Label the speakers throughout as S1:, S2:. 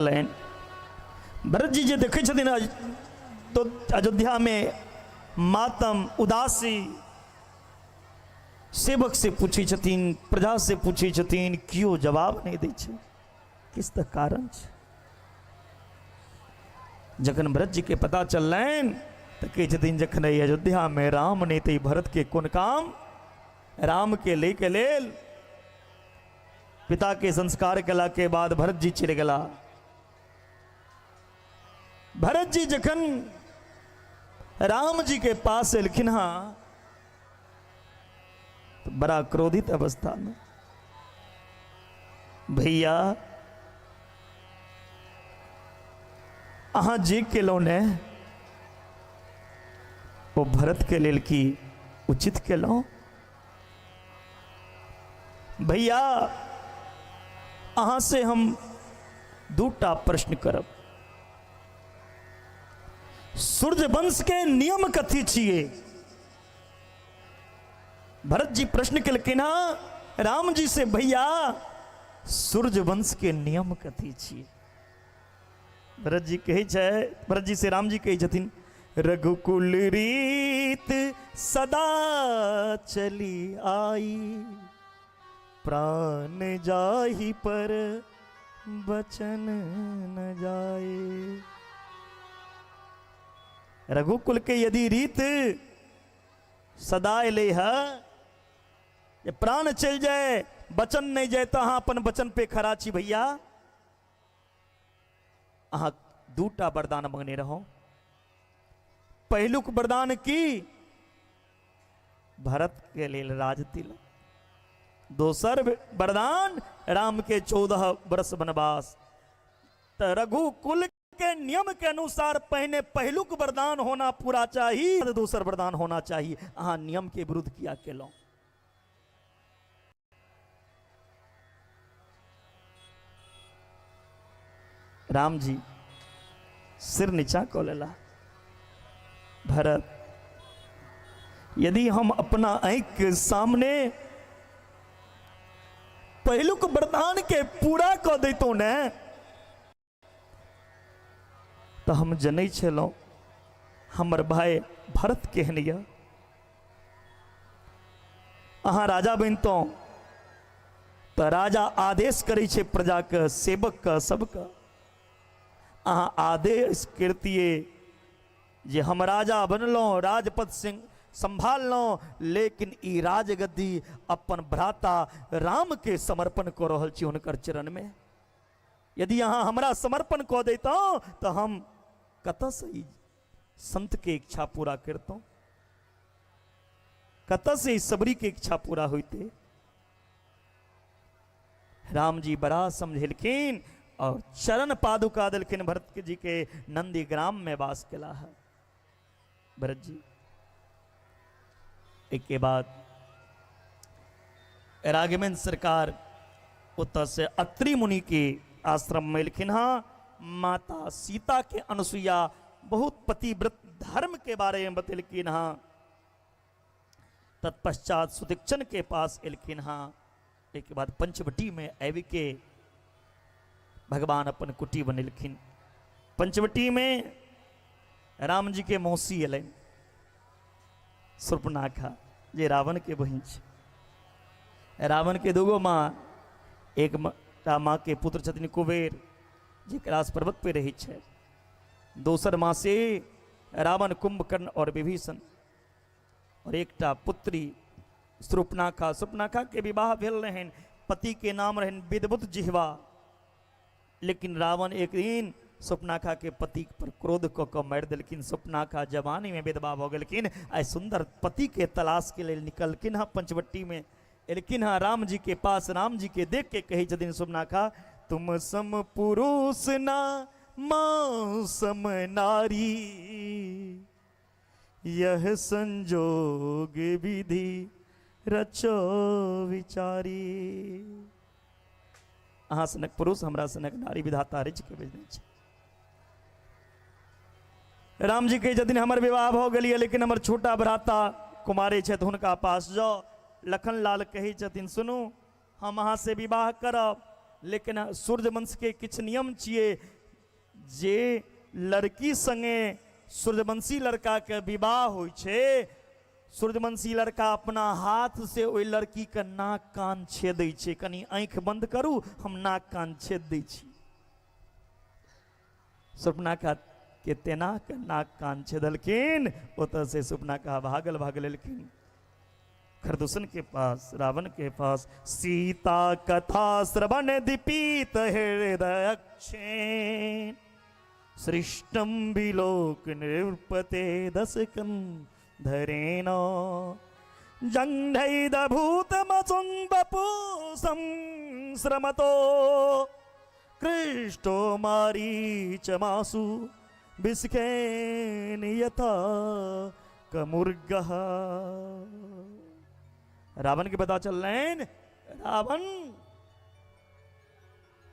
S1: चललनि। भरत जी जे देखै छथिन तो अयोध्यामे मातम उदासी, सेवक से पूछै छथिन, प्रजा से पूछै छथिन, केओ जवाब नहि दै छै, किछु तऽ कारण छै। जखन भरत जी के पता चललनि तऽ कहै छथिन जखन एहि अयोध्यामे राम नहि तऽ ई भरतके कोन काम, रामके लै के लेल पिता के संस्कार केला के बाद भरत जी चलि गेला। भरत जी जखन राम जी के पास एलखिन हँ तो बड़ा क्रोधित अवस्था में, भैया अहाँ जे केलहुँ ने ओ भरत के लेल की उचित केलहुँ? भैया अहाँ से हम दूटा प्रश्न करब। सूर्यवंश के नियम कथी छियै? भरत जी प्रश्न केलखिन हँ राम जी से, भैया सूर्यवंश के नियम कथी छियै? भरत जी कहै छै, भरत जी से राम जी कहै छथिन, रघुकुल रीत सदा चली आई, प्राण जाहि पर बचन न जाए। रघुकुल के यदि रीत सदा एलै है जे प्राण चलि जाए बचन नहि जाए, तऽ अहाँ अपन वचन पे खड़ा छी। भैया अहाँ दूटा वरदान मंगने रहौ। पहिलुक वरदान की? भरत के लेल राज तिलक। दोसर वरदान राम के 14 वर्ष वनवास। तऽ रघुकुल के नियम के अनुसार पहिने पहिलुक वरदान होना पूरा चाहिए, दोसर वरदान होना चाहिए। अहाँ नियम के विरुद्ध किया केलहुँ? राम जी सिर नीचा कऽ लेला। भरत, यदि हम अपना आँखि के सामने पहिलुक वरदान के पूरा कऽ दैतहुँ ने, तऽ हम जनै छलहुँ हमर भाय भरत केहन यऽ। अहाँ राजा बनितहुँ तऽ राजा आदेश करै छै प्रजाके, सेवकके, सबके। अहाँ आदेश करितियै जे हम राजा बनलहुँ, राजपद सिंह सम्भाललहुँ, लेकिन ई राजगद्दी अपन भ्राता रामके समर्पण कऽ रहल छी हुनकर चरणमे। यदि अहाँ हमरा समर्पण कऽ दैतहुँ तऽ हम कतऽसँ ई संतके इच्छा पूरा करितहुँ, कतऽसँ ई सबरीके इच्छा पूरा होइते। राम जी बड़ा समझेलखिन और चरण पादुका देलखिन भरत जी के। नंदीग्राम में वास केला है भरत जी। एक के बाद राघवेंद्र सरकार ओतऽ से अत्रि मुनि के आश्रम में एलखिन हँ। माता सीता के अनुसुईया बहुत पतिव्रत धर्म के बारे में बतेलखिन हँ। तत्पश्चात सुदीक्षण के पास एलखिन हँ। एक के बाद पंचवटी में आबि के भगवान अपन कुटी बनेलखिन। पंचवटी में राम जी के मौसी एलनि शूर्पणखा, जे रावण के बहिन छै। रावण के दूगो माँ, एक टा माँ के पुत्र छथिन कुबेर, जे कैलाश पर्वत पे रहै छै। दोसर माँ से रावण, कुंभकर्ण और विभीषण, और एकटा पुत्री शूर्पणखा। शूर्पणखा के विवाह भेल रहनि, पति के नाम रहनि विद्युत जिह्वा। लेकिन रावण एक दिन शूर्पणखा के पति पर क्रोध कऽ कऽ मारि देलखिन। शूर्पणखा जवानी में विधवा भऽ गेलखिन। आइ सुंदर पति के तलाश के लेल निकलखिन हँ, पंचवटी में एलखिन हँ राम जी के पास। राम जी के देख के कहै छथिन शूर्पणखा, तुम सम पुरुष ना माँ सम नारी, यह संजोग विधि रचो विचारी। अहाँ सनक पुरुष हमरा सनक नारी विधाता रचि के भेजने छै। राम जी कहै छथिन हमर विवाह भऽ गेल यऽ, लेकिन हमर छोटा भ्राता कुमारे छथि, हुनका पास जाउ। लखन लाल कहै छथिन सुनू, हम अहाँ से विवाह करब, लेकिन सूर्यवंश के किछु नियम छियै, जे लड़की संगे सूर्यवंशी लड़का के विवाह होइ छै, सूर्यवंशी लड़का अपना हाथ से ओहि लड़की के नाक कान छेदै छै। कनि आँखि बंद करू, हम नाक कान छेद दै छी। सुपनाखा के तेना के नाक कान छेदलखिन। ओतऽ से सुपनाखा भागल भागल एलखिन खरदूषण के पास, रावण के पास। सीता कथा श्रवण दीपित हृदय क्षीण, सृष्टम विलोक नृपते दशकम धरेण, जङ्घैदभूतमसुं बपु संश्रमतो, कृष्टो मारीचमासु विस्खेन यथा कमुर्गः। रावण के पता चल रहे, रावण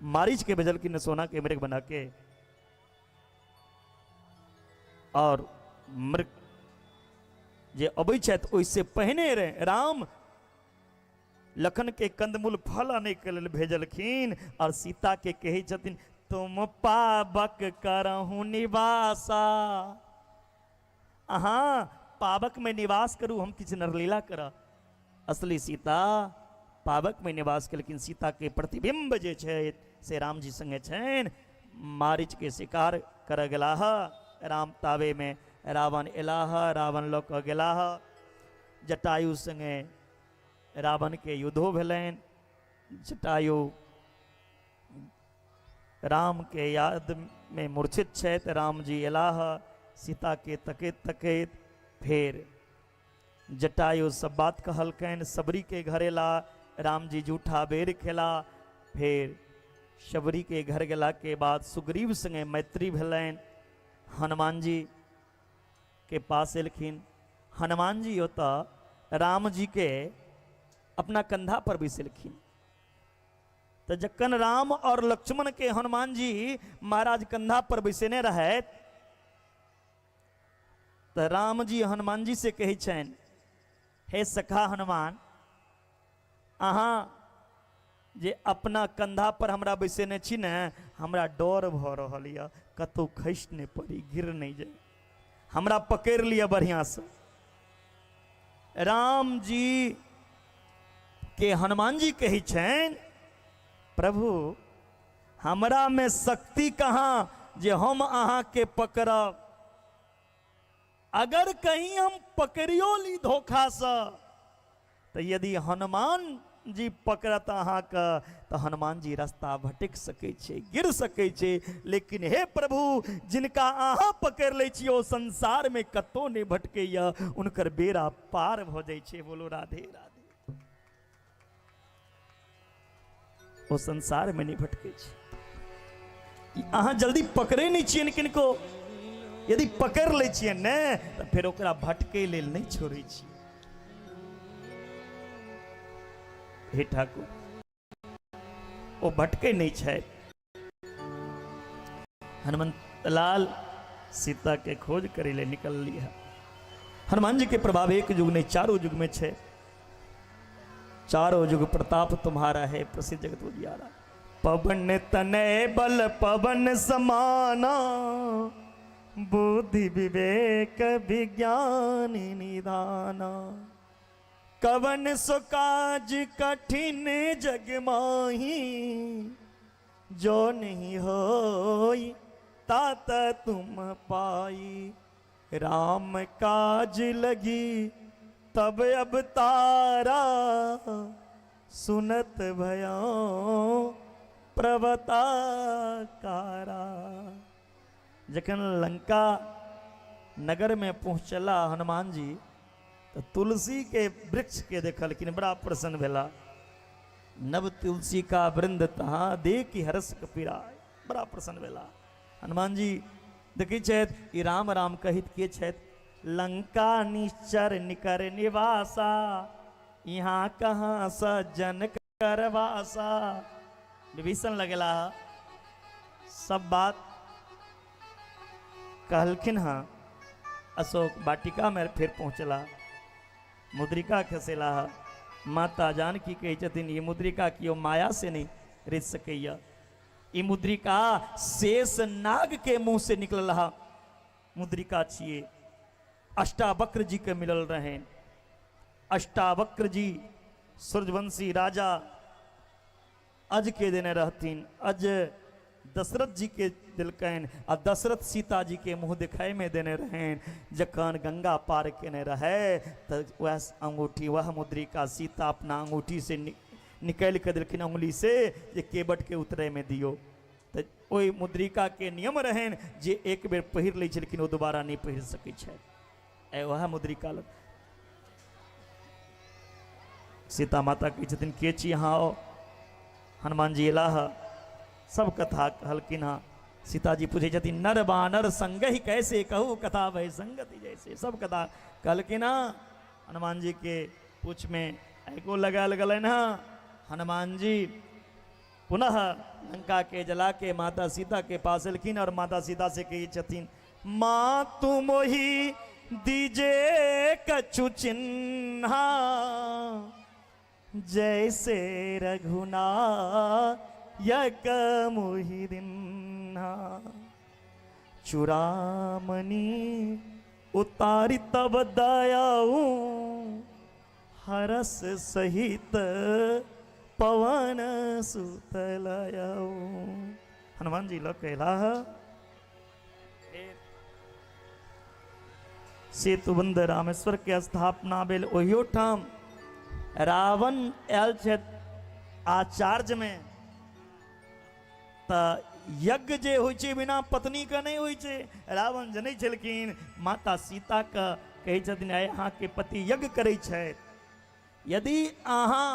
S1: मारीच के भेजलखिन सोना के मृग बना के, और मृग जे अबै छथि ओहिसे पहिने रहे राम लखन के कंदमूल फल आने के लेल भेजलखिन, और सीता के कहै छथिन तुम पाबक करहु निवासा, अहाँ पाबक में निवास करू, हम किछु नरलीला करब। असली सीता पाबक में निवास केलखिन। सीता के प्रतिबिंब जे छै से राम जी संगे छनि। मारीच के शिकार करऽ गेलाह राम, ताबे में रावण एलाह, रावण लऽ कऽ गेलाह। जटायु संगे रावण के युद्धो भेलनि। जटायु राम के याद में मूर्छित छथि। राम जी एलाह, सीता के तकैत तकैत फेर जटायु सब बात कहलकनि। सबरी के घर एला, राम जी जूठा बेर खेला। फेर शबरी के घर गेला के बाद सुग्रीव संगे मैत्री भेलनि। हनुमान जी के पास एलखिन। हनुमान जी ओतऽ राम जी के अपना कंधा पर बैसेलखिन। तऽ जखन राम और लक्ष्मण के हनुमान जी महाराज कंधा पर बैसेने रहथि, तऽ राम जी हनुमान जी से कहै छनि, हे सखा हनुमान, अहाँ जे अपना कंधा पर हमरा बैसेने छी ने, हमरा डर भऽ रहल यऽ कतहु खसि नहि पड़ी, गिर नहि जाय, हमरा पकड़ि लिअ बढ़िआँसँ। राम जी के हनुमान जी कहै छनि, प्रभु हमरा में शक्ति कहाँ जे हम अहाँके पकड़ब, अगर कहीं हम पकड़ियो ली धोखासँ तऽ यदि हनुमान जी पकड़त अहाँके तऽ हनुमान जी रास्ता भटकि सकै छै, गिर सकै छै, लेकिन हे प्रभु जिनका अहाँ पकड़ि लै छी ओ संसारमे कतहु नहि भटकैया, हुनकर बेड़ा पार भऽ जाइ छै। बोलो राधे राधे। ओ संसारमे नहि भटकै छै। अहाँ जल्दी पकड़ै नहि छियनि किनको, यदि पकड़ि लै छियनि ने तऽ फेर ओकरा भटकै लेल नहि छोड़ै छियै। हे ठाकुर, ओ भटकै नहि छै। हनुमंत लाल सीता के खोज करे ले निकलली है। हनुमान जी के प्रभाव एक युग नहीं चारों युग में छे। चारों युग प्रताप तुम्हारा है प्रसिद्ध जगत उजियारा। पवन तनय बल पवन समाना, बुद्धि विवेक विज्ञान निधाना। कवन सो काज कठिन जग माही, जो नहीं होई तात तुम पाई। राम काज लगी तब अब तारा, सुनत भयो प्रवता कारा। जखन लंका नगर में पहुँचला हनुमान जी तऽ तुलसी के वृक्ष के देखलखिन, बड़ा प्रसन्न भेला। नव तुलसी का वृंद तहाँ देख हर्ष कपिराय, बड़ा प्रसन्न भेला हनुमान जी। देखै छथि ई राम राम कहैत के छथि। लंका निश्चर निकर निवासा, यहाँ कहाँ सज्जन करवासा। विभीषण लगेला सब बात कहलखिन हँ। अशोक वाटिका में फिर पहुँचला, मुद्रिका खसेला। माता जानकी कहै छथिन, ई मुद्रिका केओ माया से नहीं रचि सकैया। ई मुद्रिका शेष नाग के मुंह से निकलल हा मुद्रिका छियै। अष्टावक्र जी के मिलल रहनि। अष्टावक्र जी सूर्यवंशी राजा अज के देने रहथिन। अज दशरथ जी के देलकनि आ दशरथ सीता जी के मुँह देखाय में देने रहनि। जखन गंगा पार केने रहै तऽ वएह अंगूठी, वएह मुद्रिका सीता अपना अंगूठी से निकालि कऽ देलखिन अंगुली से जे केवट के उतरे में दियौ। तऽ ओहि मुद्रिका के नियम रहनि जे एक बेर पहिर लै छलखिन ओ दोबारा नहि पहिर सकै छथि। वएह मुद्रिका लग सीता माता कहै छथिन के छी अहाँ? आओ। हनुमान जी एलाह, सब कथा कहलखिन हँ। सीताजी पूछै छथिन नर बानर संगहि कैसे कहू कथा भय संगति जैसे। सब कथा कहलखिन हँ। हनुमान जी के पूछ में एको लगायल गेलनि हँ। हनुमान जी पुनः लंका के जला के माता सीता के पास एलखिन और माता सीता से कहै छथिन माँ तुम ही दीजे कछु चिन्हा जैसे रघुनायक मोहि दिन्हा। चूड़ामणि उतारी तब दयाऊ हरस सहित पवन सुत लयाऊ। हनुमान जी लग अयलाह। सेतुबंध रामेश्वर के स्थापना भेल। ओहियो ठाम रावण आयल छथि आचार्य में, तऽ यज्ञ जे होइ छै बिना पत्नी के नहि होइ छै। रावण जनै छलखिन, माता सीता के कहै छथिन आइ अहाँके पति यज्ञ करै छथि, यदि अहाँ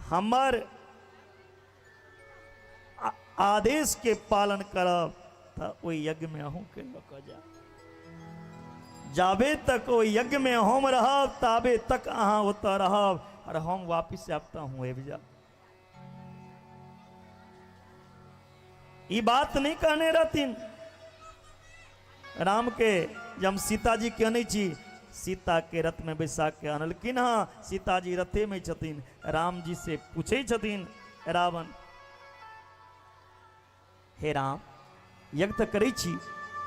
S1: हमर आदेश के पालन करब तऽ ओहि यज्ञ में अहूँके लऽ कऽ जायब। जाबे तक ओहि यज्ञ में हम रहब ताबे तक अहाँ ओतऽ रहब, और हम वापिस आयब तऽ अहूँ आबि जायब। ई बात नहीं कहने रहथिन राम के जे हम सीता जी के अनै छी। सीता के रथ में बैसा के अनलखिन हँ, सीता जी रथे में छथिन। राम जी से पूछे छथिन रावण, हे राम यज्ञ तऽ करै छी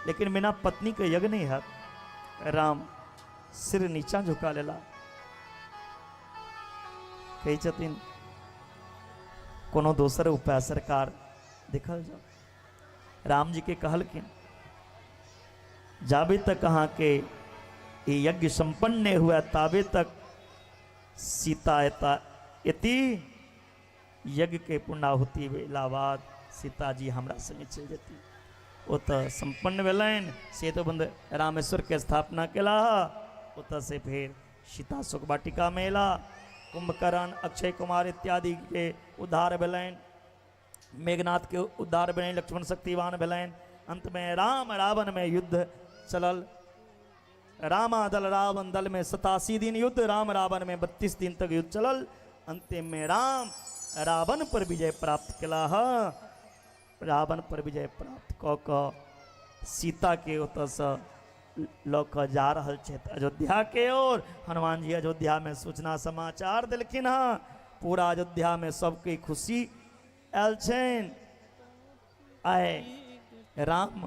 S1: लेकिन बिना पत्नी के यज्ञ नहीं हैत। राम सिर नीचा झुका लेला, कहै छथिन कोनो दोसर उपाय सरकार देखल जाओ। राम जी के कहलखिन जाबे तक अहाँके ई यज्ञ संपन्न नहि हुए ताबे तक सीता एता एती, यज्ञ के पूर्णाहुति भेला बाद सीताजी हमरा संगे चलि जेती। ओतऽ संपन्न भेलनि, सेतुबंध रामेश्वर के स्थापना केला। ओतऽ से फेर सीता शोक वाटिका में एला, कुंभकर्ण अक्षय कुमार इत्यादि के उद्धार भेलनि, मेघनाथ के उद्धार भेलनि, लक्ष्मण शक्तिवान भेलनि। अंत में राम रावण में युद्ध चलल। रामा दल रावण दल में 87 दिन युद्ध, राम रावण में 32 दिन तक युद्ध चलल। अंतिम में राम रावण पर विजय प्राप्त केला। रावण पर विजय प्राप्त कऽ कऽ सीता के ओतऽसँ लऽ कऽ जा रहल छथि अयोध्या के ओर। हनुमान जी अयोध्या में सूचना समाचार देलखिन हँ। पूरा अयोध्या में सबके खुशी आयल छनि। आइ राम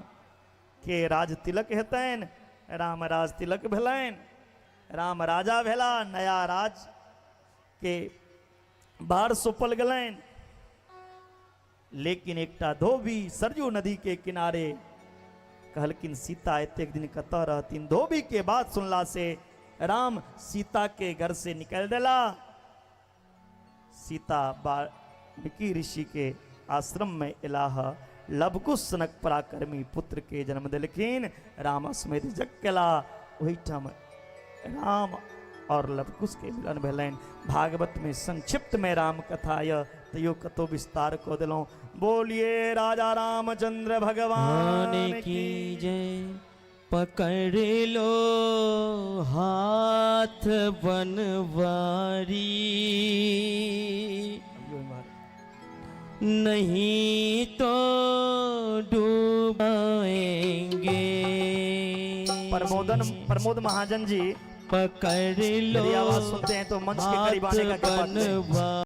S1: के राज तिलक हेतनि, राम राज तिलक भेलनि, राम राजा भेला, नया राज के भार सौंपल गेलनि। लेकिन एकटा धोबी सरयू नदी के किनारे कहलखिन सीता एतेक दिन कतऽ रहथिन। धोबी के बात सुनला से राम सीता के घर से निकल देला। सीता वाल्मीकि ऋषि के आश्रम में एलाह, लवकुश सनक पराक्रमी पुत्र के जन्म देलखिन। राम अश्वमेध यज्ञ केला, ओहिठाम राम और लवकुश के मिलन भेलनि। भागवत में संक्षिप्त में राम कथा यह तैयो कतो विस्तार कऽ देलहुँ। बोलिए राजा रामचंद्र भगवान
S2: की जय। पकड़ लो हाथ बनवारी, नहीं तो डूबाएंगे।
S1: प्रमोद महाजन जी
S2: पकड़ लो
S1: मेरी आवाज सुनते हैं तो मंच के करीब आने का कृपा करें।
S2: बनवारी।